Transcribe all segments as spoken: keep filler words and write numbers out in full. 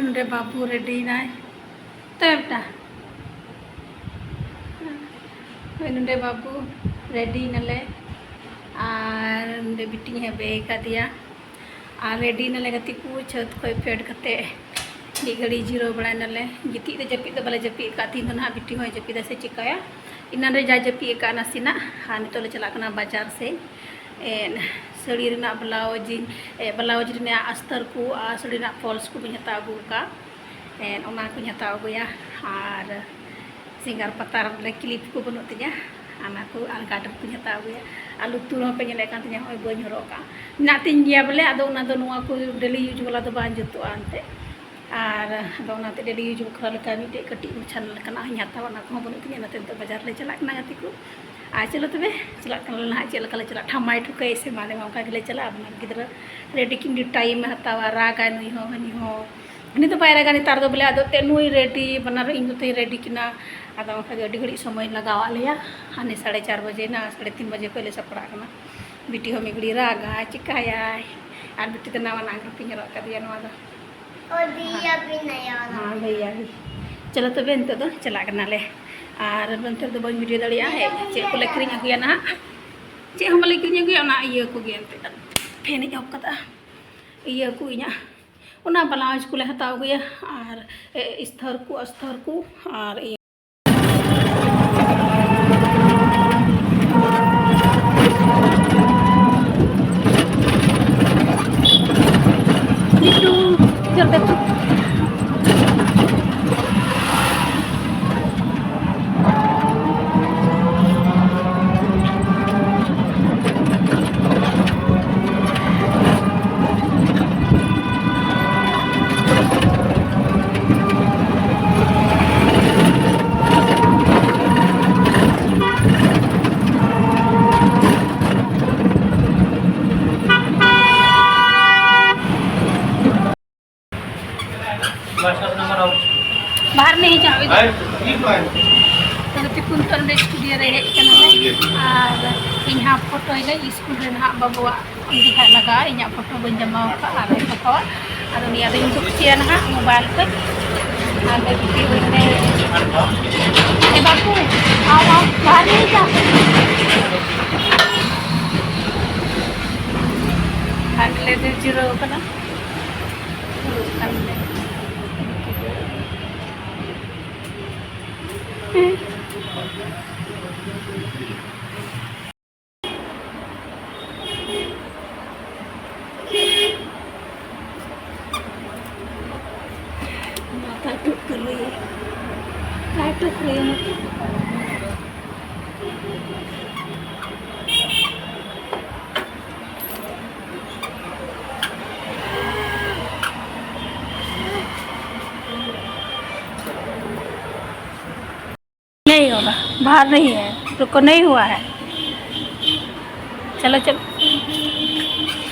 ᱱᱚᱰᱮ ᱵᱟᱹᱵᱩ ᱨᱮᱰᱤᱭᱮᱱᱟᱭ᱾ ᱛᱚ ᱵᱮᱴᱟ, ᱦᱳᱭ, ᱱᱚᱰᱮ ᱵᱟᱹᱵᱩ ᱨᱮᱰᱤᱭᱮᱱᱟᱞᱮ᱾ ᱟᱨ ᱱᱚᱰᱮ ᱵᱤᱴᱤᱧ ᱦᱮᱵᱮ ᱟᱠᱟᱫᱮᱭᱟ᱾ ᱟᱨ ᱨᱮᱰᱤᱭᱮᱱᱟᱞᱮ ᱜᱟᱛᱮ ᱠᱚ, ᱪᱷᱟᱹᱛ ᱠᱷᱚᱱ ᱯᱷᱮᱰ ᱠᱟᱛᱮ ᱢᱤᱫ ᱜᱷᱟᱹᱲᱤ ᱡᱤᱨᱟᱹᱣ ᱵᱟᱲᱟᱭᱮᱱᱟᱞᱮ᱾ ᱜᱤᱛᱤᱡ ᱫᱚ ᱡᱟᱹᱯᱤᱫ ᱫᱚ ᱵᱟᱞᱮ ᱡᱟᱹᱯᱤᱫ ᱟᱠᱟᱫ ᱛᱤᱧ ᱫᱚ ᱱᱟᱦᱟᱜ, ᱵᱤᱴᱤ ᱦᱚᱸᱭ ᱡᱟᱹᱯᱤᱫᱟ ᱥᱮ ᱪᱤᱠᱟᱹᱭᱟ᱾ ᱮᱱᱟᱱ ᱨᱮ ᱡᱟ ᱡᱟᱹᱯᱤᱫ ᱟᱠᱟᱫ ᱱᱟᱥᱮᱱᱟᱜ᱾ ᱟᱨ ᱱᱤᱛᱚᱜ ᱞᱮ ᱪᱟᱞᱟᱜ ᱠᱟᱱᱟ ᱵᱟᱡᱟᱨ ᱥᱮᱫ᱾ ᱮᱱ ᱥᱟᱹᱲᱤ ᱨᱮᱱᱟᱜ ᱵᱞᱟᱣᱩᱡᱽ ᱤᱧ, ᱮ, ᱵᱞᱟᱣᱩᱡᱽ ᱨᱮᱱᱟᱜ ᱟᱥᱛᱟᱨ ᱠᱚ ᱟᱨ ᱥᱟᱹᱲᱤ ᱨᱮᱱᱟᱜ ᱯᱷᱚᱞᱥ ᱠᱚ ᱵᱟᱹᱧ ᱦᱟᱛᱟᱣ ᱟᱹᱜᱩ ᱟᱠᱟᱫ᱾ ᱮᱱ ᱚᱱᱟ ᱠᱚᱧ ᱦᱟᱛᱟᱣ ᱟᱹᱜᱩᱭᱟ᱾ ᱟᱨ ᱥᱤᱸᱜᱟᱨ ᱯᱟᱛᱟᱨ ᱨᱮ ᱠᱞᱤᱯ ᱠᱚ ᱵᱟᱹᱱᱩᱜ ᱛᱤᱧᱟ, ᱚᱱᱟ ᱠᱚ ᱟᱨ ᱜᱟᱨᱰᱟᱨ ᱠᱚᱧ ᱦᱟᱛᱟᱣ ᱟᱹᱜᱩᱭᱟ᱾ ᱟᱨ ᱞᱩᱛᱩᱨ ᱦᱚᱸᱯᱮ ᱧᱮᱞᱮᱫ ᱠᱟᱱ ᱛᱤᱧᱟ, ᱱᱚᱜᱼᱚᱭ ᱵᱟᱹᱧ ᱦᱚᱨᱚᱜ ᱟᱠᱟᱫᱼᱟ᱾ ᱢᱮᱱᱟᱜ ᱛᱤᱧ ᱜᱮᱭᱟ ᱵᱚᱞᱮ, ᱟᱫᱚ ᱚᱱᱟ ᱫᱚ ᱱᱚᱣᱟ ᱠᱚ ᱰᱮᱞᱤ ᱭᱩᱡᱽ ᱵᱟᱞᱟ ᱫᱚ ᱵᱟᱝ ᱡᱩᱛᱩᱜᱼᱟ ᱮᱱᱛᱮᱫ᱾ ᱟᱨ ᱟᱫᱚ ᱚᱱᱟᱛᱮ ᱰᱮᱞᱤ ᱭᱩᱡᱽ ᱵᱟᱠᱷᱨᱟ ᱞᱮᱠᱟ ᱢᱤᱫᱴᱮᱡ ᱠᱟᱹᱴᱤᱡ ᱢᱟᱪᱷᱟ ᱞᱮᱠᱟᱱᱟᱜ ᱦᱚᱸᱧ ᱦᱟᱛᱟᱣᱟ, ᱚᱱᱟ ᱠᱚᱦᱚᱸ ᱵᱟᱹᱱᱩᱜ ᱛᱤᱧᱟ᱾ ᱚᱱᱟᱛᱮ ᱱᱤᱛᱚᱜ ᱵᱟᱡᱟᱨ ᱞᱮ ᱪᱟᱞᱟᱜ ᱠᱟᱱᱟ ᱜᱟᱛᱮ ᱠᱚ᱾ ᱟᱨ ᱪᱚᱞᱚ ᱛᱚᱵᱮ, ᱪᱟᱞᱟᱜ ᱠᱟᱱᱟᱞᱮ ᱱᱟᱦᱟᱜ᱾ ᱪᱮᱫ ᱞᱮᱠᱟ ᱞᱮ ᱪᱟᱞᱟᱜᱼᱟ, ᱴᱷᱟᱢᱟᱭ ᱴᱷᱩᱠᱟᱹᱭ ᱥᱮ ᱢᱟ ᱞᱮ ᱢᱟ, ᱚᱱᱠᱟ ᱜᱮᱞᱮ ᱪᱟᱞᱟᱜᱼᱟ᱾ ᱟᱯᱱᱟᱨ ᱜᱤᱫᱽᱨᱟᱹ ᱨᱮᱰᱤ ᱠᱤᱱ ᱜᱮ ᱴᱟᱭᱤᱢ ᱮ ᱦᱟᱛᱟᱣᱟ, ᱨᱟᱜᱟᱭ ᱱᱩᱭ ᱦᱚᱸ ᱦᱟᱹᱱᱤ ᱦᱚᱸ᱾ ᱩᱱᱤ ᱫᱚ ᱵᱟᱭ ᱨᱟᱜᱟ ᱱᱮᱛᱟᱨ ᱫᱚ ᱵᱚᱞᱮ, ᱟᱫᱚ ᱛᱮ ᱱᱩᱭ ᱨᱮᱰᱤ, ᱵᱟᱱᱟᱨ ᱤᱧ ᱫᱚ ᱛᱮᱧ ᱨᱮᱰᱤ ᱠᱤᱱᱟ᱾ ᱟᱫᱚ ᱚᱱᱠᱟ ᱜᱮ ᱟᱹᱰᱤ ᱜᱷᱟᱹᱲᱤᱡ ᱥᱚᱢᱚᱭ ᱞᱟᱜᱟᱣᱟᱜ ᱞᱮᱭᱟ᱾ ᱦᱟᱱᱮ ᱥᱟᱲᱮ ᱪᱟᱨ ᱵᱟᱡᱮ ᱱᱟ, ᱥᱟᱲᱮ ᱛᱤᱱ ᱵᱟᱡᱮ ᱠᱷᱚᱱ ᱞᱮ ᱥᱟᱯᱲᱟᱜ ᱠᱟᱱᱟ᱾ ᱵᱤᱴᱤ ᱦᱚᱸ ᱢᱤᱫ ᱜᱷᱟᱹᱲᱤᱡ ᱨᱟᱜᱟᱭ, ᱪᱤᱠᱟᱭᱟᱭ᱾ ᱟᱨ ᱵᱤᱴᱤ ᱫᱚ ᱱᱟᱣᱟ ᱱᱟᱜ ᱜᱨᱩᱯᱤᱧ ᱦᱚᱨᱚᱜ ᱠᱟᱫᱮᱭᱟ ᱱᱚᱣᱟ ᱫᱚ᱾ ᱚ, ᱫᱤᱭᱟ ᱵᱤᱱᱟᱭᱟ ᱚᱱᱟ᱾ ᱦᱮᱸ, ᱵᱷᱟᱹᱭᱟ ᱜᱮ᱾ ᱪᱚᱞᱚ ᱛᱚᱵᱮ, ᱱᱤᱛᱚᱜ ᱫᱚ ᱪᱟᱞᱟᱜ ᱠᱟᱱᱟᱞᱮ᱾ ᱟᱨ ᱱᱚᱱᱛᱮ ᱨᱮᱫᱚ ᱵᱟᱹᱧ ᱵᱷᱤᱰᱤᱭᱳ ᱫᱟᱲᱮᱭᱟᱜᱼᱟ᱾ ᱦᱮᱡ ᱪᱮᱫ ᱠᱚᱞᱮ ᱠᱤᱨᱤᱧ ᱟᱹᱜᱩᱭᱟ ᱱᱟᱦᱟᱜ, ᱪᱮᱫ ᱦᱚᱸ ᱵᱟᱞᱮ ᱠᱤᱨᱤᱧ ᱟᱹᱜᱩᱭᱟ, ᱚᱱᱟ ᱤᱭᱟᱹ ᱠᱚᱜᱮ ᱮᱱᱛᱮᱫ᱾ ᱯᱷᱮᱱ ᱤᱧ ᱚᱯᱷ ᱠᱟᱫᱟ᱾ ᱤᱭᱟᱹ ᱠᱚ ᱤᱧᱟᱹᱜ ᱚᱱᱟ ᱵᱞᱟᱣᱩᱡᱽ ᱠᱚᱞᱮ ᱦᱟᱛᱟᱣ ᱟᱹᱜᱩᱭᱟ, ᱟᱨ ᱮ, ᱤᱥᱛᱷᱟᱨ ᱠᱚ, ᱟᱥᱛᱷᱟᱨ ᱠᱚ, ᱟᱨ ᱤᱭᱟᱹ᱾ ᱢᱤᱴᱩ, ᱪᱚᱞ ᱫᱮᱠᱷᱩ᱾ ᱵᱟᱦᱟᱨ ᱱᱤᱭᱮ ᱦᱤᱡᱩᱜ ᱟᱹᱵᱤᱱ᱾ ᱛᱟᱦᱞᱮ ᱛᱤᱠᱩᱱ ᱛᱚ ᱱᱚᱰᱮ ᱥᱴᱩᱰᱤᱭᱳ ᱨᱮ ᱦᱮᱡ ᱠᱟᱱᱟᱞᱮ᱾ ᱟᱨ ᱤᱧ ᱦᱟᱸᱜ ᱯᱷᱳᱴᱳᱭᱟᱞᱮ ᱥᱠᱩᱞ ᱨᱮ ᱱᱟᱦᱟᱜ ᱵᱟᱹᱵᱩᱣᱟᱜ ᱤᱧ ᱫᱚ ᱦᱟᱸᱜ ᱞᱟᱜᱟᱜᱼᱟ, ᱤᱧᱟᱹᱜ ᱯᱷᱳᱴᱳ ᱵᱟᱹᱧ ᱡᱚᱢᱟ ᱟᱠᱟᱫᱼᱟ ᱟᱨ ᱟᱡ ᱯᱟᱯᱟᱣᱟᱜ᱾ ᱟᱫᱚ ᱱᱤᱭᱟᱹ ᱫᱚᱧ ᱩᱰᱩᱠ ᱦᱚᱪᱚᱭᱟ ᱱᱟᱦᱟᱜ ᱢᱳᱵᱟᱭᱤᱞ ᱛᱮ᱾ ᱟᱨ ᱵᱤᱴᱤ ᱦᱩᱭ ᱱᱟᱭ᱾ ᱮ ᱵᱟᱹᱵᱩ, ᱟᱣ, ᱟᱣ, ᱵᱟᱦᱨᱮ ᱦᱤᱡᱩᱜ᱾ ᱟᱨ ᱞᱮ ᱫᱩᱲᱩᱵ ᱡᱤᱨᱟᱹᱣ ᱠᱟᱱᱟ᱾ ᱫᱩᱲᱩᱵ ᱠᱟᱱ ᱞᱮ᱾ ᱢᱟᱛᱟ ᱴᱩᱠᱨᱤ, ᱢᱟᱛᱟ ᱴᱩᱠᱨᱤ᱾ नहीं होगा, बाहर नहीं है, रुको, नहीं हुआ है। चलो, चलो।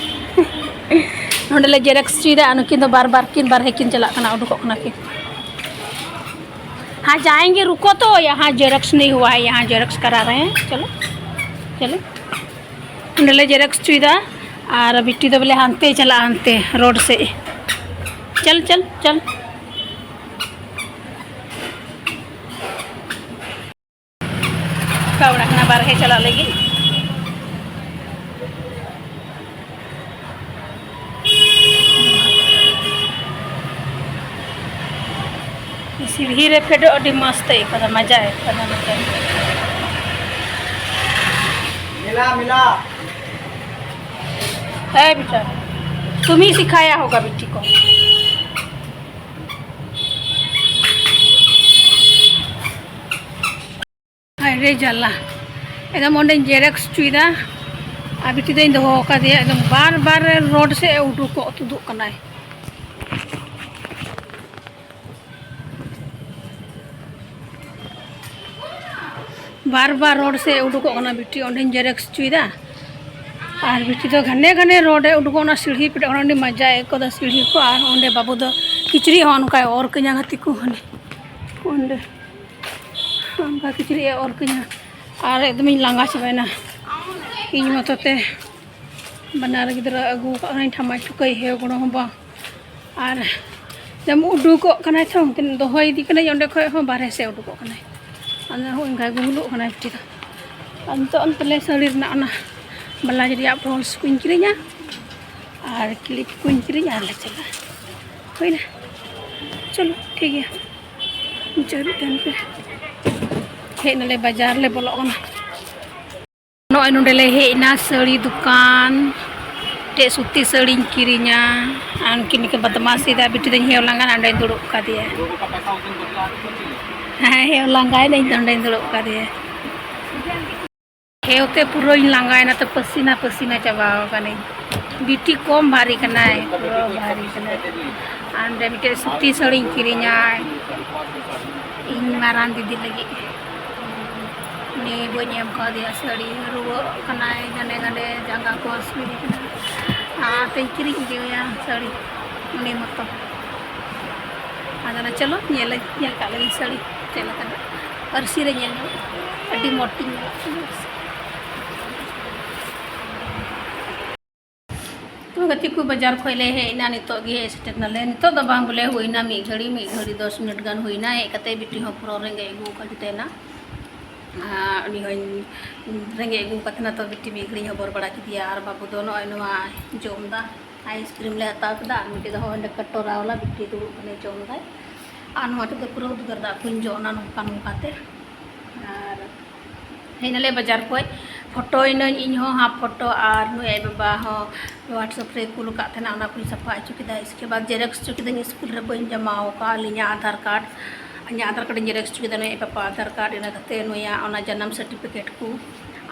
ᱱᱚᱸᱰᱮ ᱞᱮ ᱡᱮᱨᱮᱠᱥ ᱦᱚᱪᱚᱭᱮᱫᱟ, ᱟᱨ ᱱᱩᱠᱤᱱ ᱫᱚ ᱵᱟᱨ ᱵᱟᱨ ᱠᱤᱱ ᱵᱟᱨᱦᱮ ᱠᱤᱱ ᱪᱟᱞᱟᱜ ᱠᱟᱱᱟ, ᱩᱰᱩᱠᱚᱜ ᱠᱟᱱᱟ ᱠᱤᱱ᱾ हाँ, जाएंगे, रुको तो, यहाँ जेरोक्स नहीं हुआ है, यहाँ जेरोक्स करा रहे हैं। चलो, चलो। ᱱᱚᱸᱰᱮ ᱞᱮ ᱡᱮᱨᱮᱠᱥ ᱦᱚᱪᱚᱭᱮᱫᱟ, ᱟᱨ ᱵᱤᱴᱤ ᱫᱚ ᱵᱚᱞᱮ ᱦᱟᱱᱛᱮ ᱪᱟᱞᱟᱜᱼᱟ, ᱦᱟᱱᱛᱮ ᱨᱳᱰ ᱥᱮᱫ᱾ ᱪᱚᱞ, ᱪᱚᱞ, ᱪᱚᱞ᱾ ᱚᱠᱟ ᱚᱲᱟᱜ ᱠᱟᱱᱟ ᱵᱟᱨᱦᱮ ᱪᱟᱞᱟᱜ ᱞᱟᱹᱜᱤᱫ? ᱥᱤᱲᱦᱤ ᱨᱮ ᱯᱷᱮᱰᱚᱜ ᱟᱹᱰᱤ ᱢᱚᱡᱽ ᱛᱮ ᱟᱹᱭᱠᱟᱹᱜ ᱠᱟᱱᱟ, ᱢᱟᱡᱟ ᱟᱹᱭᱠᱟᱹᱜ ᱠᱟᱱᱟ, ᱢᱟᱡᱟ᱾ मिला, मिला। ए बेटा, तुम ही सिखाया होगा बिट्टी को। ᱦᱟᱭ ᱨᱮ ᱡᱟᱞᱟ, ᱮᱠᱫᱚᱢ ᱚᱸᱰᱮᱧ ᱡᱮᱨᱮᱠᱥ ᱦᱚᱪᱚᱭᱮᱫᱟ ᱟᱨ ᱵᱤᱴᱤ ᱫᱚᱧ ᱫᱚᱦᱚ ᱟᱠᱟᱫᱮᱭᱟ᱾ ᱮᱠᱫᱚᱢ ᱵᱟᱨ ᱵᱟᱨ ᱨᱮ ᱨᱳᱰ ᱥᱮᱫ ᱮ ᱩᱰᱩᱠᱚᱜ ᱛᱩᱫᱩᱜ ᱠᱟᱱᱟᱭ᱾ ᱵᱟᱨ ᱵᱟᱨ ᱨᱳᱰ ᱥᱮᱫ ᱩᱰᱩᱠᱚᱜ ᱠᱟᱱᱟ ᱵᱤᱴᱤ, ᱚᱸᱰᱮᱧ ᱡᱮᱨᱮᱠᱥ ᱦᱚᱪᱚᱭᱮᱫᱟ᱾ ᱟᱨ ᱵᱤᱴᱤ ᱫᱚ ᱜᱷᱟᱱᱮ ᱜᱷᱟᱱᱮ ᱨᱳᱰ ᱮ ᱩᱰᱩᱠᱚᱜ, ᱚᱱᱟ ᱥᱤᱲᱦᱤ ᱯᱷᱮᱰ, ᱚᱸᱰᱮ ᱢᱟᱡᱟᱭ ᱟᱹᱭᱠᱟᱹᱣᱫᱟ ᱥᱤᱲᱦᱤ ᱠᱚ᱾ ᱟᱨ ᱚᱸᱰᱮ ᱵᱟᱹᱵᱩ ᱫᱚ ᱠᱤᱪᱨᱤᱡ ᱦᱚᱸ ᱚᱱᱠᱟᱭ ᱚᱨ ᱠᱟᱹᱧᱟ, ᱜᱟᱛᱮ ᱠᱚ, ᱦᱟᱱᱮ ᱚᱸᱰᱮ ᱚᱱᱠᱟ ᱠᱤᱪᱨᱤᱡ ᱮ ᱚᱨ ᱠᱟᱹᱧᱟ᱾ ᱟᱨ ᱮᱠᱫᱚᱢᱤᱧ ᱞᱟᱸᱜᱟ ᱪᱟᱵᱟᱭᱮᱱᱟ ᱤᱧ ᱢᱚᱛᱚ ᱛᱮ᱾ ᱵᱟᱱᱟᱨ ᱜᱤᱫᱽᱨᱟᱹ ᱟᱹᱜᱩ ᱟᱠᱟᱫ ᱠᱟᱹᱱᱟᱹᱧ, ᱴᱷᱟᱢᱟᱭ ᱴᱷᱩᱠᱟᱹᱭ ᱦᱮᱸ ᱜᱚᱲᱚ ᱦᱚᱸ ᱵᱟᱝ᱾ ᱟᱨ ᱡᱮᱢᱚᱱ ᱩᱰᱩᱠᱚᱜ ᱠᱟᱱᱟᱭ ᱛᱚ, ᱩᱱᱠᱤᱱ ᱫᱚᱦᱚᱭ ᱤᱫᱤ ᱠᱟᱱᱟᱭ, ᱚᱸᱰᱮ ᱠᱷᱚᱡ ᱦᱚᱸ ᱵᱟᱨᱦᱮ ᱥᱮᱫ ᱩᱰᱩᱠᱚᱜ ᱠᱟᱱᱟᱭ᱾ ᱟᱫᱚ ᱦᱚᱸ ᱚᱱᱠᱟ ᱜᱩᱦᱩᱞᱚᱜ ᱠᱟᱱᱟᱭ ᱵᱤᱴᱤ ᱫᱚ᱾ ᱟᱨ ᱱᱤᱛᱚᱜ ᱚᱱᱛᱮ ᱞᱮ ᱥᱟᱹᱲᱤ ᱨᱮᱱᱟᱜ ᱚᱱᱟ ᱵᱟᱞᱟᱡᱽ ᱨᱮᱭᱟᱜ ᱯᱷᱚᱞᱥ ᱠᱚᱧ ᱠᱤᱨᱤᱧᱟ ᱟᱨ ᱠᱞᱤᱯ ᱠᱚᱧ ᱠᱤᱨᱤᱧᱟ ᱟᱨ ᱞᱮ ᱪᱟᱞᱟᱜᱼᱟ᱾ ᱦᱩᱭᱱᱟ? ᱪᱚᱞᱚ, ᱴᱷᱤᱠ ᱜᱮᱭᱟ, ᱢᱩᱪᱟᱹᱫ ᱛᱟᱦᱮᱱ ᱯᱮ᱾ ᱦᱮᱡ ᱱᱟᱞᱮ, ᱵᱟᱡᱟᱨ ᱞᱮ ᱵᱚᱞᱚᱜ ᱠᱟᱱᱟ᱾ ᱱᱚᱜᱼᱚᱭ ᱱᱚᱸᱰᱮ ᱞᱮ ᱦᱮᱡ ᱮᱱᱟ ᱥᱟᱹᱲᱤ ᱫᱚᱠᱟᱱ᱾ ᱢᱤᱫᱴᱮᱡ ᱥᱩᱛᱤ ᱥᱟᱹᱲᱤᱧ ᱠᱤᱨᱤᱧᱟ᱾ ᱟᱨ ᱩᱱᱠᱤᱱ ᱠᱤᱱ ᱵᱚᱫᱢᱟᱥᱤᱭᱮᱫᱟ, ᱵᱤᱴᱤ ᱫᱚᱧ ᱦᱮᱣ ᱞᱟᱸᱜᱟ, ᱚᱸᱰᱮᱧ ᱫᱩᱲᱩᱵ ᱠᱟᱫᱮᱭᱟ᱾ ᱦᱮᱸ, ᱦᱮᱣ ᱞᱟᱸᱜᱟᱭᱮᱱᱟᱹᱧ, ᱚᱸᱰᱮᱧ ᱫᱩᱲᱩᱵ ᱠᱟᱫᱮᱭᱟ᱾ ᱦᱮᱣ ᱛᱮ ᱯᱩᱨᱟᱹᱧ ᱞᱟᱸᱜᱟᱭᱮᱱᱟ, ᱛᱚ ᱯᱟᱹᱥᱤᱱᱟ ᱯᱟᱹᱥᱤᱱᱟ ᱪᱟᱵᱟᱣ ᱠᱟᱹᱱᱟᱹᱧ᱾ ᱵᱤᱴᱤ ᱠᱚᱢ ᱵᱷᱟᱨᱤ ᱠᱟᱱᱟᱭ, ᱯᱩᱨᱟᱹ ᱵᱷᱟᱨᱤ ᱠᱟᱱᱟᱭ᱾ ᱟᱨ ᱚᱸᱰᱮ ᱢᱤᱫᱴᱮᱡ ᱥᱩᱛᱤ ᱥᱟᱹᱲᱤᱧ ᱠᱤᱨᱤᱧᱟ ᱤᱧ ᱢᱟᱨᱟᱝ ᱫᱤᱫᱤ ᱞᱟᱹᱜᱤᱫ᱾ ᱩᱱᱤ ᱵᱟᱹᱧ ᱮᱢ ᱠᱟᱣᱫᱮᱭᱟ ᱥᱟᱹᱲᱤ, ᱨᱩᱣᱟᱹᱜ ᱠᱟᱱᱟᱭ ᱜᱷᱟᱱᱮ ᱜᱷᱟᱱᱮ, ᱡᱟᱸᱜᱟ ᱠᱚ ᱦᱟᱹᱥᱩᱭᱮ ᱠᱟᱱᱟ, ᱚᱱᱟᱛᱮᱧ ᱠᱤᱨᱤᱧ ᱤᱫᱤᱣᱟᱭᱟ ᱥᱟᱹᱲᱤ ᱩᱱᱤ ᱢᱚᱛᱚ᱾ ᱟᱫᱚ ᱚᱱᱟ ᱪᱚᱞᱚ ᱧᱮᱞ, ᱧᱮᱞ ᱠᱟᱜ ᱞᱮᱜᱤᱧ ᱥᱟᱹᱲᱤ ᱪᱮᱫ ᱞᱮᱠᱟᱱᱟ, ᱟᱹᱨᱥᱤ ᱨᱮ ᱧᱮᱞ ᱧᱚᱜ, ᱟᱹᱰᱤ ᱢᱚᱡᱽ ᱤᱧ ᱧᱮᱞᱚᱜ ᱠᱟᱱᱟ᱾ ᱛᱚ ᱜᱟᱛᱮ ᱠᱚ, ᱵᱟᱡᱟᱨ ᱠᱷᱚᱡ ᱞᱮ ᱦᱮᱡ ᱮᱱᱟ, ᱱᱤᱛᱚᱜ ᱜᱮ ᱦᱮᱡ ᱥᱮᱴᱮᱨ ᱱᱟᱞᱮ᱾ ᱱᱤᱛᱚᱜ ᱫᱚ ᱵᱟᱝ ᱵᱚᱞᱮ, ᱦᱩᱭᱱᱟ ᱢᱤᱫ ᱜᱷᱟᱹᱲᱤ, ᱢᱤᱫ ᱜᱷᱟᱹᱲᱤ ᱫᱚᱥ ᱢᱤᱱᱤᱴ ᱜᱟᱱ ᱦᱩᱭᱱᱟ᱾ ᱦᱮᱡ ᱠᱟᱛᱮ ᱵᱤᱴᱤ ᱦᱚᱸ ᱯᱩᱨᱟᱹ ᱨᱮᱸᱜᱮᱡ ᱟᱹᱜᱩ ᱟᱠᱟᱫᱮ ᱛᱟᱦᱮᱱᱟ᱾ ᱟᱨ ᱩᱱᱤ ᱦᱚᱸᱧ ᱨᱮᱸᱜᱮᱡ ᱟᱹᱜᱩ ᱟᱠᱟᱫ ᱛᱟᱦᱮᱱᱟ, ᱛᱚ ᱵᱤᱴᱤ ᱢᱤᱫ ᱜᱷᱟᱹᱲᱤᱧ ᱦᱚᱵᱚᱨ ᱵᱟᱲᱟ ᱠᱮᱫᱮᱭᱟ᱾ ᱟᱨ ᱵᱟᱹᱵᱩ ᱫᱚ ᱱᱚᱜᱼᱚᱭ ᱱᱚᱣᱟ ᱡᱚᱢ ᱮᱫᱟ, ᱟᱭᱤᱥ ᱠᱨᱤᱢ ᱞᱮ ᱦᱟᱛᱟᱣ ᱠᱮᱫᱟ᱾ ᱟᱨ ᱢᱤᱫᱴᱮᱡ ᱫᱚ ᱦᱚᱸ ᱚᱸᱰᱮ ᱠᱟᱴᱳᱨᱟ ᱣᱟᱞᱟ ᱵᱤᱴᱤ ᱫᱩᱲᱩᱵ ᱠᱟᱱᱟᱭ, ᱡᱚᱢ ᱮᱫᱟᱭ᱾ ᱟᱨ ᱱᱚᱣᱟ ᱛᱮᱫᱚ ᱯᱩᱨᱟᱹ ᱩᱫᱽᱜᱟᱹᱨ ᱫᱟᱜ ᱠᱚᱧ ᱡᱚᱜ ᱮᱱᱟ ᱱᱚᱝᱠᱟ ᱱᱚᱝᱠᱟ ᱛᱮ᱾ ᱟᱨ ᱦᱮᱡ ᱱᱟᱞᱮ ᱵᱟᱡᱟᱨ ᱠᱷᱚᱡ, ᱯᱷᱳᱴᱳᱭᱮᱱᱟᱹᱧ ᱤᱧ ᱦᱚᱸ ᱦᱟᱯ ᱯᱷᱳᱴᱳ, ᱟᱨ ᱱᱩᱭ ᱟᱡ ᱵᱟᱵᱟ ᱦᱚᱸ WhatsApp ᱨᱮ ᱠᱩᱞ ᱟᱠᱟᱫ ᱛᱟᱦᱮᱱᱟ, ᱚᱱᱟ ᱠᱚᱧ ᱥᱟᱯᱷᱟ ᱦᱚᱪᱚ ᱠᱮᱫᱟ᱾ ᱤᱥᱠᱮ ᱵᱟᱫ ᱡᱮᱨᱚᱠᱥ ᱦᱚᱪᱚ ᱠᱤᱫᱟᱹᱧ, ᱥᱠᱩᱞ ᱨᱮ ᱵᱟᱹᱧ ᱡᱚᱢᱟ ᱟᱠᱟᱫᱼᱟ ᱟᱹᱞᱤᱧᱟᱜ ᱟᱫᱷᱟᱨ ᱠᱟᱨᱰ᱾ ᱤᱧᱟᱹᱜ ᱟᱫᱷᱟᱨ ᱠᱟᱨᱰ ᱤᱧ ᱡᱮᱨᱚᱠᱥ ᱦᱚᱪᱚ ᱠᱮᱫᱟ ᱱᱩᱭ ᱟᱡ ᱵᱟᱵᱟ ᱟᱫᱷᱟᱨ ᱠᱟᱨᱰ, ᱤᱱᱟᱹ ᱠᱟᱛᱮ ᱱᱩᱭᱟᱜ ᱚᱱᱟ ᱡᱟᱱᱟᱢ ᱥᱟᱨᱴᱤᱯᱷᱤᱠᱮᱴ ᱠᱚ,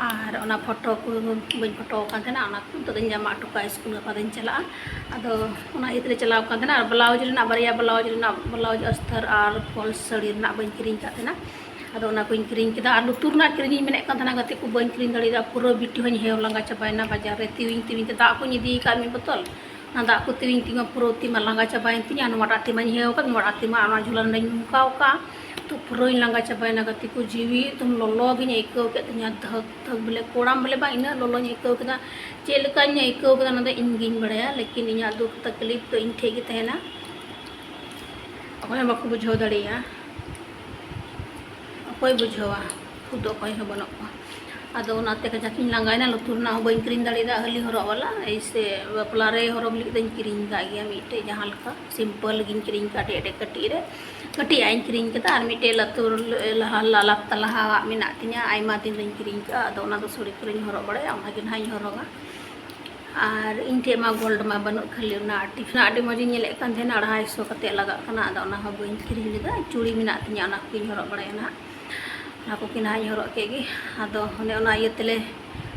ᱟᱨ ᱚᱱᱟ ᱯᱷᱳᱴᱳ ᱠᱚ ᱵᱟᱹᱧ ᱯᱷᱳᱴᱳ ᱟᱠᱟᱱ ᱛᱟᱦᱮᱱᱟ, ᱚᱱᱟ ᱠᱚ ᱱᱤᱛᱚᱜ ᱫᱚᱧ ᱡᱚᱢᱟ ᱦᱚᱴᱚ ᱠᱟᱜᱼᱟ, ᱥᱠᱩᱞ ᱜᱟᱯᱟ ᱫᱚᱧ ᱪᱟᱞᱟᱜᱼᱟ᱾ ᱟᱫᱚ ᱚᱱᱟ ᱤᱭᱟᱹ ᱛᱮᱞᱮ ᱪᱟᱞᱟᱣ ᱟᱠᱟᱱ ᱛᱟᱦᱮᱱᱟ᱾ ᱟᱨ ᱵᱞᱟᱣᱩᱡᱽ ᱨᱮᱱᱟᱜ, ᱵᱟᱨᱭᱟ ᱵᱞᱟᱣᱩᱡᱽ ᱨᱮᱱᱟᱜ, ᱵᱞᱟᱣᱩᱡᱽ ᱟᱥᱛᱟᱨ ᱟᱨ ᱯᱷᱚᱞᱥ ᱥᱟᱹᱲᱤ ᱨᱮᱱᱟᱜ ᱵᱟᱹᱧ ᱠᱤᱨᱤᱧ ᱟᱠᱟᱫ ᱛᱟᱦᱮᱱᱟ᱾ ᱟᱫᱚ ᱚᱱᱟ ᱠᱚᱧ ᱠᱤᱨᱤᱧ ᱠᱮᱫᱟ᱾ ᱟᱨ ᱞᱩᱛᱩᱨ ᱨᱮᱱᱟᱜ ᱠᱤᱨᱤᱧ ᱤᱧ ᱢᱮᱱᱮᱫ ᱠᱟᱱ ᱛᱟᱦᱮᱱᱟ, ᱜᱟᱛᱮ ᱠᱚ, ᱵᱟᱹᱧ ᱠᱤᱨᱤᱧ ᱫᱟᱲᱮᱭᱟᱫᱟ, ᱯᱩᱨᱟᱹ ᱵᱤᱴᱤ ᱦᱚᱸᱧ ᱦᱮᱣ ᱞᱟᱸᱜᱟ ᱪᱟᱵᱟᱭᱮᱱᱟ᱾ ᱵᱟᱡᱟᱨ ᱨᱮ ᱛᱤᱣᱤᱧ ᱛᱤᱣᱤᱧ ᱛᱮ ᱫᱟᱜ ᱠᱚᱧ ᱤᱫᱤ ᱟᱠᱟᱫ ᱢᱤᱫ ᱵᱳᱛᱚᱞ, ᱚᱱᱟ ᱫᱟᱜ ᱠᱚ ᱛᱤᱣᱤᱧ ᱛᱤᱣᱤᱧ ᱯᱩᱨᱟᱹ ᱛᱤ ᱢᱟ ᱞᱟᱸᱜᱟ ᱪᱟᱵᱟᱭᱮᱱ ᱛᱤᱧᱟ᱾ ᱱᱚᱣᱟᱴᱟᱜ ᱛᱤ ᱢᱟᱧ ᱦᱮᱣ ᱟᱠᱟᱫ, ᱱᱚᱣᱟᱴᱟᱜ ᱛᱤ ᱢᱟ ᱚᱱᱟ ᱡᱷᱩᱞᱟ ᱱᱚᱸᱰᱮᱧ ᱱᱚᱝᱠᱟᱣ ᱟᱠᱟᱫᱼᱟ᱾ ᱛᱚ ᱯᱩᱨᱟᱹᱧ ᱞᱟᱸᱜᱟ ᱪᱟᱵᱟᱭᱮᱱᱟ ᱜᱟᱛᱮ ᱠᱚ, ᱡᱤᱣᱤ ᱮᱠᱫᱚᱢ ᱞᱚᱞᱚ ᱜᱤᱧ ᱟᱹᱭᱠᱟᱹᱣ ᱠᱮᱫ ᱛᱤᱧᱟ, ᱫᱷᱟᱹᱠ ᱫᱷᱟᱹᱠ ᱵᱚᱞᱮ, ᱠᱚᱲᱟᱢ ᱵᱚᱞᱮ ᱵᱟᱝ, ᱤᱱᱟᱹᱜ ᱞᱚᱞᱚᱧ ᱟᱹᱭᱠᱟᱹᱣ ᱠᱮᱫᱟ᱾ ᱪᱮᱫ ᱞᱮᱠᱟᱧ ᱟᱹᱭᱠᱟᱹᱣ ᱠᱮᱫᱟ ᱚᱱᱟ ᱫᱚ ᱤᱧ ᱜᱤᱧ ᱵᱟᱲᱟᱭᱟ, ᱞᱮᱠᱤᱱ ᱤᱧᱟᱹᱜ ᱫᱩᱠ ᱛᱟᱠᱞᱤᱯ ᱫᱚ ᱤᱧ ᱴᱷᱮᱡ ᱜᱮ ᱛᱟᱦᱮᱱᱟ, ᱚᱠᱚᱭ ᱦᱚᱸ ᱵᱟᱠᱚ ᱵᱩᱡᱷᱟᱹᱣ ᱫᱟᱲᱮᱭᱟᱜᱼᱟ᱾ ᱚᱠᱚᱭ ᱵᱩᱡᱷᱟᱹᱣᱟ? ᱩᱱᱠᱩ ᱫᱚ ᱚᱠᱚᱭ ᱦᱚᱸ ᱵᱟᱹᱱᱩᱜ ᱠᱚᱣᱟ᱾ ᱟᱫᱚ ᱚᱱᱟᱛᱮ ᱠᱟᱡᱟᱠ ᱤᱧ ᱞᱟᱸᱜᱟᱭᱮᱱᱟ, ᱞᱩᱛᱩᱨ ᱨᱮᱱᱟᱜ ᱦᱚᱸ ᱵᱟᱹᱧ ᱠᱤᱨᱤᱧ ᱫᱟᱲᱮᱭᱟᱫᱟ᱾ ᱦᱟᱹᱞᱤ ᱦᱚᱨᱚᱜ ᱵᱟᱞᱟ, ᱮᱭᱥᱮ ᱵᱟᱯᱞᱟ ᱨᱮ ᱦᱚᱨᱚᱜ ᱞᱟᱹᱜᱤᱫ ᱫᱚᱧ ᱠᱤᱨᱤᱧ ᱟᱠᱟᱫ ᱜᱮᱭᱟ ᱢᱤᱫᱴᱮᱡ, ᱡᱟᱦᱟᱸ ᱞᱮᱠᱟ ᱥᱤᱢᱯᱚᱞ ᱜᱤᱧ ᱠᱤᱨᱤᱧ ᱟᱠᱟᱫ, ᱟᱹᱰᱤ ᱟᱹᱰᱤ ᱠᱟᱹᱴᱤᱡ ᱨᱮ, ᱠᱟᱹᱴᱤᱡ ᱟᱜ ᱤᱧ ᱠᱤᱨᱤᱧ ᱠᱟᱫᱟ, ᱟᱨ ᱢᱤᱫᱴᱮᱡ ᱞᱟᱛᱩᱨ ᱞᱟᱦᱟ, ᱞᱟᱞᱟᱛ ᱞᱟᱦᱟᱣᱟᱜ ᱢᱮᱱᱟᱜ ᱛᱤᱧᱟ, ᱟᱭᱢᱟ ᱫᱤᱱ ᱨᱤᱧ ᱠᱤᱨᱤᱧ ᱠᱟᱜᱼᱟ᱾ ᱟᱫᱚ ᱚᱱᱟ ᱫᱚ ᱥᱚᱲᱤ ᱠᱚᱨᱮᱧ ᱦᱚᱨᱚᱜ ᱵᱟᱲᱟᱭᱟ, ᱚᱱᱟ ᱜᱮ ᱱᱟᱦᱟᱜ ᱤᱧ ᱦᱚᱨᱚᱜᱟ᱾ ᱟᱨ ᱤᱧ ᱴᱷᱮᱡ ᱢᱟ ᱜᱳᱞᱰ ᱢᱟ ᱵᱟᱹᱱᱩᱜ, ᱠᱷᱟᱹᱞᱤ ᱚᱱᱟ ᱴᱤᱯᱷᱤᱱ ᱟᱹᱰᱤ ᱢᱚᱡᱽ ᱤᱧ ᱧᱮᱞᱮᱫ ᱠᱟᱱ ᱛᱟᱦᱮᱱᱟ, ᱟᱲᱟᱭᱥᱚ ᱠᱟᱛᱮ ᱞᱟᱜᱟᱜ ᱠᱟᱱᱟ᱾ ᱟᱫᱚ ᱚᱱᱟ ᱦᱚᱸ ᱵᱟᱹᱧ ᱠᱤᱨᱤᱧ ᱞᱮᱫᱟ, ᱪᱩᱲᱤ ᱢᱮᱱᱟᱜ ᱛᱤᱧᱟ, ᱚᱱᱟ ᱠᱚᱜᱮᱧ ᱦᱚᱨᱚᱜ ᱵᱟᱲᱟᱭᱟ ᱱᱟᱦᱟᱜ᱾ ᱚᱱᱟ ᱠᱚᱜᱮ ᱱᱟᱦᱟᱜ ᱤᱧ ᱦᱚᱨᱚᱜ ᱠᱮᱫ ᱜᱮ᱾ ᱟᱫᱚ ᱚᱱᱮ ᱚᱱᱟ ᱤᱭᱟᱹ ᱛᱮᱞᱮ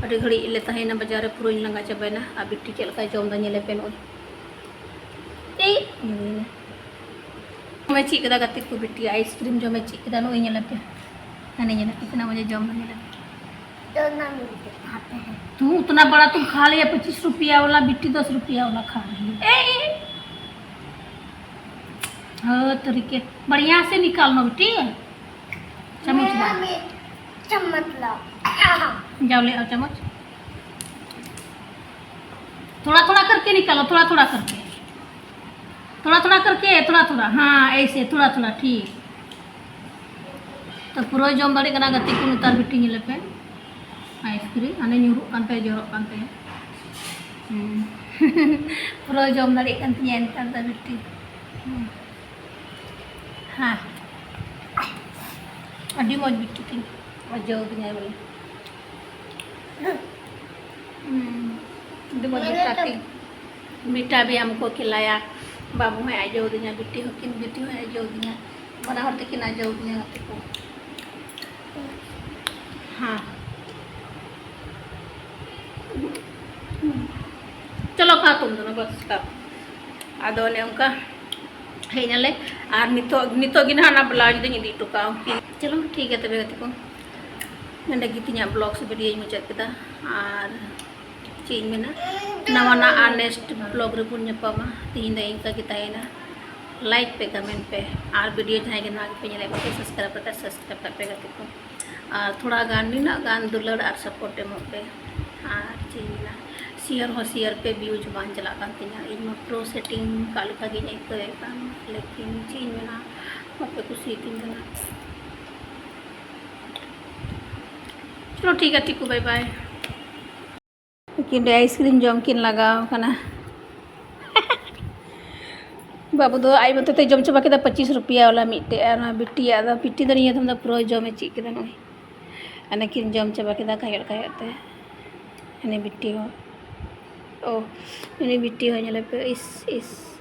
ᱟᱹᱰᱤ ᱜᱷᱟᱹᱲᱤᱡ ᱞᱮ ᱛᱟᱦᱮᱸᱭᱮᱱᱟ ᱵᱟᱡᱟᱨ ᱨᱮ, ᱯᱩᱨᱟᱹᱧ ᱞᱟᱸᱜᱟ ᱪᱟᱵᱟᱭᱮᱱᱟ᱾ ᱟᱨ ᱵᱤᱴᱤ ᱪᱮᱫ ᱞᱮᱠᱟᱭ ᱡᱚᱢ ᱮᱫᱟ ᱧᱮᱞᱮ ᱯᱮ ᱱᱚᱜᱼᱚᱭ᱾ ᱮᱭ, ᱧᱮᱞᱮ ᱢᱮ᱾ ᱡᱚᱢᱮ ᱪᱮᱫ ᱠᱮᱫᱟ ᱜᱟᱛᱮ ᱠᱚ, ᱵᱤᱴᱤ ᱟᱭᱤᱥ ᱠᱨᱤᱢ ᱡᱚᱢᱮ ᱪᱮᱫ ᱠᱮᱫᱟ, ᱱᱚᱜᱼᱚᱭ ᱧᱮᱞᱮ ᱯᱮ᱾ ᱦᱟᱱᱮ ᱧᱮᱞᱮ ᱯᱮ, ᱛᱤᱱᱟᱹᱜ ᱢᱚᱡᱮ ᱡᱚᱢ ᱮᱫᱟ, ᱧᱮᱞᱮ ᱯᱮ᱾ तो ना मिलते खाते हैं। तू उतना बड़ा तुम खा लिया, पच्चीस रुपया वाला, बिट्टी दस रुपया वाला खा रही है। ए, हाँ, तरीके, बढ़िया से निकालना बेटी, चम्मच ला। मैं चम्मच ला। जाओ ले आओ चम्मच। थोड़ा थोड़ा करके निकालो, थोड़ा थोड़ा करके, थोड़ा थोड़ा करके, थोड़ा थोड़ा, हाँ, ऐसे थोड़ा थोड़ा, ठीक। ᱛᱚ ᱯᱩᱨᱟᱹ ᱡᱚᱢ ᱫᱟᱲᱮᱭᱟᱜ ᱠᱟᱱᱟ ᱜᱟᱛᱮ ᱠᱚ, ᱱᱮᱛᱟᱨ ᱵᱤᱴᱤ ᱧᱮᱞᱮ ᱯᱮ, ᱟᱭᱤᱥᱠᱨᱤᱢ ᱦᱟᱱᱮ ᱧᱩᱨᱩᱜ ᱠᱟᱱ ᱛᱟᱭᱟ, ᱡᱚᱨᱚᱜ ᱠᱟᱱ ᱛᱟᱭᱟ᱾ ᱦᱩᱸ᱾ ᱯᱩᱨᱟᱹ ᱡᱚᱢ ᱫᱟᱲᱮᱭᱟᱜ ᱠᱟᱱ ᱛᱤᱧᱟᱹ ᱱᱮᱛᱟᱨ ᱫᱚ ᱵᱤᱴᱤ᱾ ᱦᱩᱸ᱾ ᱦᱮᱸ, ᱟᱹᱰᱤ ᱢᱚᱡᱽ ᱵᱤᱴᱤ ᱛᱤᱧ, ᱟᱡᱚ ᱫᱤᱧᱟᱭ ᱵᱚᱞᱮ᱾ ᱦᱩᱸ, ᱟᱹᱰᱤ ᱢᱚᱡᱽ ᱵᱤᱴᱟ ᱛᱤᱧ᱾ ᱵᱤᱴᱟ ᱵᱤ ᱦᱟᱢᱠᱳ ᱠᱷᱤᱞᱟᱭᱟ᱾ ᱵᱟᱹᱵᱩ ᱦᱚᱸᱭ ᱟᱡᱚ ᱫᱤᱧᱟ, ᱵᱤᱴᱤ ᱦᱚᱸ ᱠᱤᱱ, ᱵᱤᱴᱤ ᱦᱚᱸᱭ ᱟᱡᱚ ᱫᱤᱧᱟ᱾ ᱵᱟᱱᱟ ᱦᱚᱲ ᱛᱮᱠᱤᱱ ᱟᱡᱚ ᱫᱤᱧᱟ ᱜᱟᱛᱮ ᱠᱚ᱾ ᱦᱮᱸ᱾ ᱪᱚᱞᱚ ᱠᱷᱟᱣ ᱛᱩᱢ ᱫᱚᱱᱳ, ᱵᱟᱥ ᱠᱷᱟᱣ᱾ ᱟᱫᱚ ᱚᱱᱮ ᱚᱱᱠᱟ ᱦᱮᱡ ᱱᱟᱞᱮ᱾ ᱟᱨ ᱱᱤᱛᱚᱜ, ᱱᱤᱛᱚᱜ ᱜᱮ ᱱᱟᱦᱟᱜ ᱚᱱᱟ ᱵᱞᱟᱣᱩᱡᱽ ᱫᱚᱧ ᱤᱫᱤ ᱦᱚᱴᱚ ᱠᱟᱜᱼᱟ᱾ ᱪᱚᱞᱚ ᱴᱷᱤᱠ ᱜᱮᱭᱟ ᱛᱚᱵᱮ ᱜᱟᱛᱮ ᱠᱚ, ᱱᱚᱸᱰᱮ ᱜᱮ ᱛᱤᱧᱟᱹᱜ ᱵᱞᱚᱜ ᱥᱮ ᱵᱷᱤᱰᱤᱭᱳᱧ ᱢᱩᱪᱟᱹᱫ ᱠᱮᱫᱟ᱾ ᱟᱨ ᱪᱮᱫ ᱤᱧ ᱢᱮᱱᱟ, ᱱᱟᱣᱟᱱᱟᱜ ᱟᱨ ᱱᱮᱠᱥᱴ ᱵᱞᱚᱜ ᱨᱮᱵᱚᱱ ᱧᱟᱯᱟᱢᱟ᱾ ᱛᱤᱦᱤᱧ ᱫᱚ ᱤᱱᱠᱟ ᱜᱮ ᱛᱟᱦᱮᱸᱭᱮᱱᱟ᱾ ᱞᱟᱭᱤᱠ ᱯᱮ, ᱠᱚᱢᱮᱱᱴ ᱯᱮ, ᱟᱨ ᱵᱷᱤᱰᱤᱭᱳ ᱡᱟᱦᱟᱸᱭ ᱜᱮ ᱱᱟᱣᱟ ᱜᱮᱯᱮ ᱧᱮᱞᱮᱫ ᱠᱚ ᱥᱟᱵᱥᱠᱨᱟᱭᱤᱵ ᱠᱟᱛᱮ ᱥᱟᱵᱥᱠᱨᱟᱭᱤᱵ ᱠᱟᱜ ᱯᱮ ᱜᱟᱛᱮ ᱠᱚ᱾ ᱟᱨ ᱛᱷᱚᱲᱟ ᱜᱟᱱ ᱱᱤᱱᱟᱹᱜ ᱜᱟᱱ ᱫᱩᱞᱟᱹᱲ ᱟᱨ ᱥᱟᱯᱳᱨᱴ ᱮᱢᱚᱜ ᱯᱮ᱾ ᱟᱨ ᱪᱮᱫ ᱤᱧ ᱢᱮᱱᱟ, ᱥᱮᱭᱟᱨ ᱦᱚᱸ ᱥᱮᱭᱟᱨ ᱯᱮ, ᱵᱷᱤᱭᱩᱡᱽ ᱵᱟᱝ ᱪᱟᱞᱟᱜ ᱠᱟᱱ ᱛᱤᱧᱟᱹ᱾ ᱤᱧ ᱢᱟ ᱯᱨᱳ ᱥᱮᱴᱤᱝ ᱠᱟᱜ ᱞᱮᱠᱟ ᱜᱤᱧ ᱟᱹᱭᱠᱟᱹᱣᱮᱫ ᱠᱟᱱ, ᱞᱮᱠᱤᱱ ᱪᱮᱫ ᱤᱧ ᱢᱮᱱᱟ, ᱵᱟᱯᱮ ᱠᱩᱥᱤᱭᱟᱛᱤᱧ ᱠᱟᱱᱟ᱾ ᱪᱚᱞᱚ ᱴᱷᱤᱠ ᱜᱮᱭᱟ ᱜᱟᱛᱮ ᱠᱚ, ᱵᱟᱭ ᱵᱟᱭ᱾ ᱩᱱᱠᱤᱱ ᱫᱚ ᱟᱭᱤᱥᱠᱨᱤᱢ ᱡᱚᱢ ᱠᱤᱱ ᱞᱟᱜᱟᱣ ᱠᱟᱱᱟ᱾ ᱵᱟᱹᱵᱩ ᱫᱚ ᱟᱡ ᱢᱚᱛᱚ ᱛᱮ ᱡᱚᱢ ᱪᱟᱵᱟ ᱠᱮᱫᱟ ᱯᱚᱸᱪᱤᱥ ᱨᱩᱯᱤᱭᱟ ᱣᱟᱞᱟ ᱢᱤᱫᱴᱮᱡ, ᱟᱨ ᱱᱚᱣᱟ ᱵᱤᱴᱤᱭᱟᱜ ᱫᱚ, ᱵᱤᱴᱤ ᱫᱚ ᱱᱤᱭᱟᱹ ᱫᱚᱢ ᱫᱚ ᱯᱩᱨᱟᱹ ᱡᱚᱢᱮ ᱪᱮᱫ ᱠᱮᱫᱟ ᱱᱚᱜᱼᱚᱭ᱾ ᱟᱨ ᱱᱤᱠᱤᱱ ᱡᱚᱢ ᱪᱟᱵᱟ ᱠᱮᱫᱟ ᱠᱟᱭᱚᱜ ᱠᱟᱭᱚᱜ ᱛᱮ᱾ ᱩᱱᱤ ᱵᱤᱴᱤ ᱦᱚᱸ, ᱳ, ᱩᱱᱤ ᱵᱤᱴᱤ ᱦᱚᱸ ᱧᱮᱞᱮ ᱯᱮ, ᱤᱥ, ᱤᱥ᱾